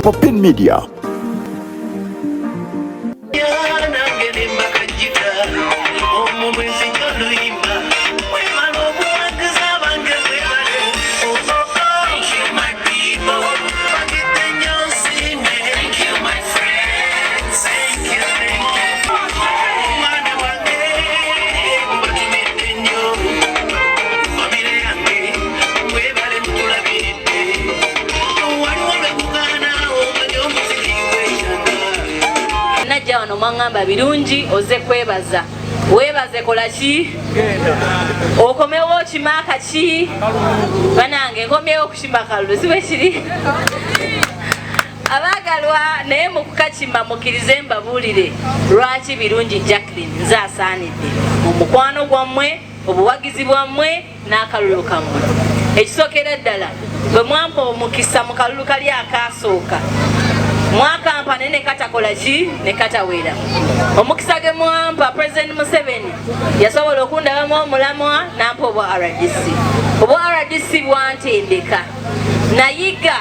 Popin Media. Najja wano mwaŋŋamba birungi oze kwebaza, weebaze kola ki okomewo okima akaki banange nkomyewo okukima kalulu si bwe kiri abaagalwa, naye mu kukakima mukkirize mbabuulire lwaki Birungi Jacqueline nze asaanidde omukwano gwammwe, obuwagizi bwammwe n'akalulu kammwe. Ekisookera ddala, bwe mwampa omukisa mu kalulu kali akaasooka, mwakampa naye ne katakola ki ne katawera. Omukisa ge mwampa, President Museveni yasobola okundabamu omulamwa n'ampa obwa RDC. Obwa RDC bwantendeka, nayiga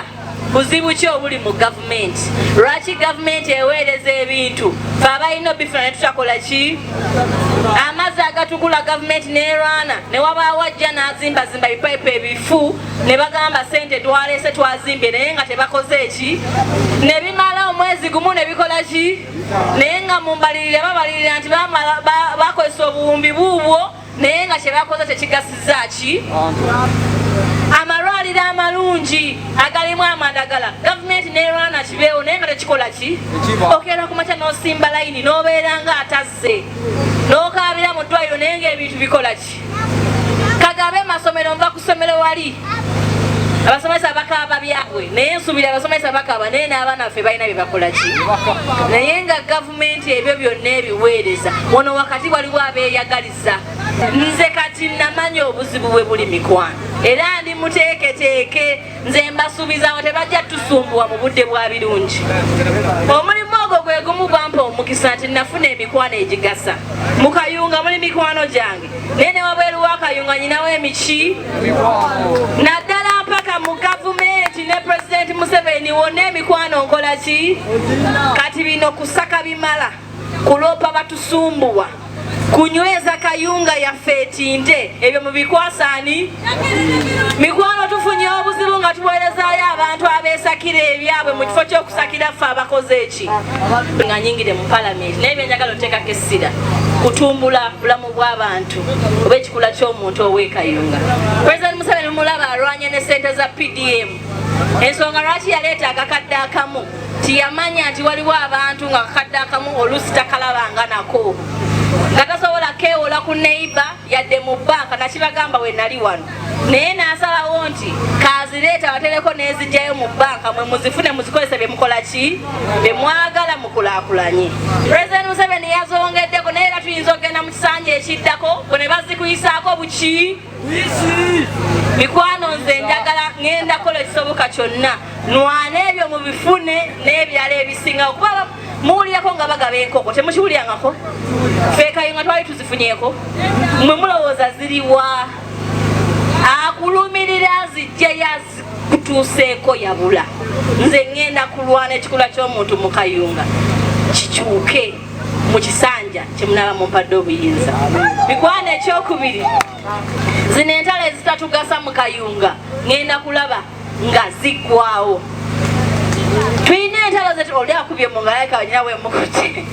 buzibu ki obuli mu gavumenti, lwaki gavumenti eweereza ebintu fe abalina obifuna ne tutakola ki. Amazzi agatukula gavumenti nerwana ne wabaawo ajja n'azimbazimba bipayipu ebifu ne bagamba sente twaleese twazimbye, naye nga tebakoze eki, ne bimala omwezi gumu ne bikola ki, naye nga mu mbalirira babalirira nti bakozesa obuwumbi buubwo, naye nga kyebakoze tekigasiza ki. Amalwaliro amalungi agalimu amadagala gavumenti nerwana kibeewo, naye nga tekikola ki. Okeera ku makya n'osimba layini n'obeera nga atazze n'okaabira mu ddwaliro, naye nga ebintu bikola ki. Kagabe masomero, nva ku ssomero wali abasomesa bakaaba byabwe, naye nsuubira abasomesa bakaaba, naye n'abaana baffe balina bye bakola ki, naye nga gavumenti ebyo byonna ebiweereza. Wano wakati waliwo abeeyagaliza. Nze kati namanya obuzibu bwe buli mikwano, era ndi muteeketeeke. Nze mbasuubiza ngo tebajja tusumbuwa mu budde bwa Birungi. Omulimu ogwo gwe gumu gwampa omukisa nti nafuna emikwano egigasa. Mu Kayunga muli mikwano gyange, naye ne wabweru wa Kayunga nyinawo emiki, naddala mpaka mu gavumenti ne Pulezidenti Museveni wonna emikwano nkola ki. Kati bino kusaka bimala kuloopa batusumbuwa kunyweza Kayunga yaffe etinte. Ebyo mubikwasaani mikwano. Tufunye obuzibu nga tuweerezaayo abantu abeesakira ebyabwe mu kifo ky'okusakira ffe abakoze eki. Nga nyingire mu palamenti, naye byenjagala oteekako essira kutumbula bulamu bw'abantu oba ekikula ky'omuntu ow'ekayunga. President Museveni mulaba alwanye ne sente za PDM. Ensonga lwaki yaleeta akakadde akamu, tiyamanya nti waliwo abantu nga akakadde akamu oluusi takalabanga nako, nga tasobola keewola ku neighbor yadde mu bbanka. Nakibagamba we nali wano, naye n'asalawo nti kazireeta batereko n'ezijjayo mu bbanka, mwe muzifune muzikozese bye mukola ki bye mwagala mukulaakulanye. President Museveni yazongeddeko, naye era tuyinza okugenda mu kisanja ekiddako bwe ne bazikuyisaako buki. Mikwano, nze njagala ŋŋenda kola ekisoboka kyonna nwana ebyo mubifune n'ebirala ebisingawo, kuba muwulirako nga bagaba enkoko, temukiwulyangako? Ffe Kayunga twali tuzifunyeko. Mwe mulowooza ziriwa? Akulumirira zijjeyo azikutuuseeko yabula. Nze ŋŋenda kulwana ekikula ky'omuntu mu Kayunga kikyuke mu kisanja kyemunaaba mumpadde obuyinza. Mikwano, ekyokubiri, zino entalo ezitatugasa mu Kayunga ŋŋenda kulaba nga ziggwawo. Tulina entalo zetu, oli akubye mu ngalo kanyina wemukuti.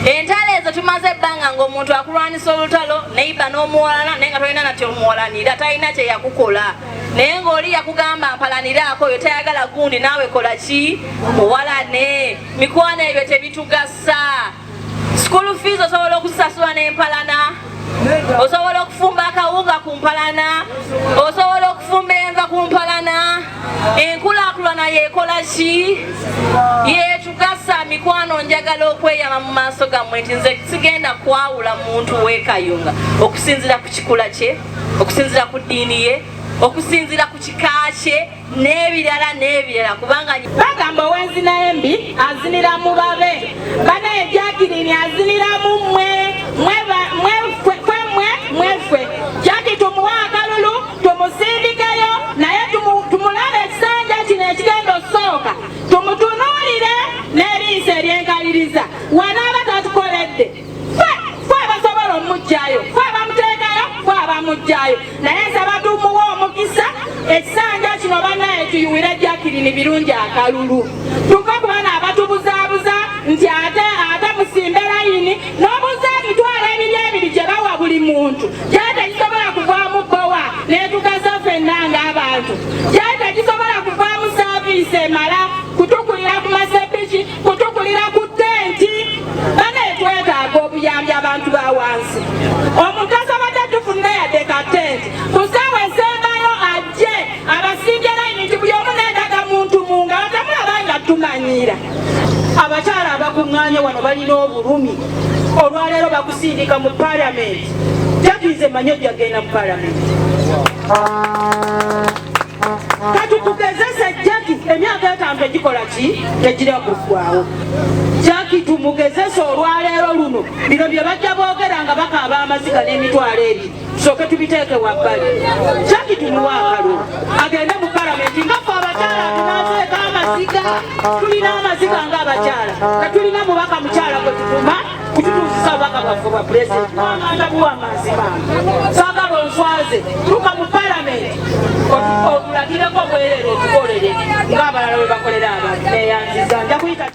Entalo ezo tumaze ebbanga ng'omuntu akulwanisa olutalo neiba n'omuwalana, naye nga tolina nati omuwalanira, talina kye yakukola, naye ng'oli yakugamba mpalaniraako oyo tayagala gundi, naawe kola ki muwalane. Mikwano, ebyo tebitugasa. School fees osobola okuzisasula n'empalana, osobola okufumba akawunga ku mpalana, osobola okufumba enva ku mpalana. Enkulaakulana yeekola ki yeetugasa. Mikwano, njagala okweyama mu maaso gammwe nti nze sigenda kwawula muntu w'ekayunga okusinziira ku kikula kye, okusinziira ku ddiini ye, okusinziira ku kika kye n'ebirala n'ebirala, kubanga Bagamba ow'enzina embi azinira mu babe. Banaye, Jacqueline azinira mu mmwe, mwe mmwe mweffe. Jackie tumuwe akalulu, tumusindikeyo, naye tumulabe ekisanja kino ekigenda osooka tumutunuulire. Ekisanja kino banaye tuyiwire Jacqueline Birungi akalulu. Tuve ku bano abatubuzaabuza nti ate ate musimbe layini n'obuuza 20,000 gye bawa buli muntu gyali tegisobola kuvaamu bbowa n'etugasa ffenna ng'abantu, gyali tegisobola kuvaamu saaviisi emala kutukulira ku masepiki, kutukulira ku tenti. Banaye twetaaga obuyambi abantu ba wansi. Omuntu asobodde tufunira yadde ka tenti ku ssaawa esembayo ajje abasimbye layini nti buli omu n'endaga muntu mu ngalo, temulaba nga tumanyira. Abakyala abakuŋŋaanye wano balina obulumi. Olwaleero bakusindika mu palamenti. Jackie, nze manyi ojja genda mu palamenti. Katukugezese Jackie, emyaka 5 tegikola ki, tegira kuggwawo. Jackie tumugezese olwaleero luno. Bino bye bajja boogera nga bakaaba amaziga n'20,000, tusooke tubiteeke wabbali. Jackie tumuwe akalulu agende mu palamenti nga ffe abakyala tunazeeko amaziga. Tulina amaziga ng'abakyala, tetulina mubaka mukyala gwe tutuma kututuusiza obubaka bwaffe bwa pulezidenti. Wamanda buwa amazima, saagala onswaze. Tuuka mu palamenti otulagireko bwereere, otukolere ng'abalala bwe bakolera abantu. Neyanziza, nja kuyita.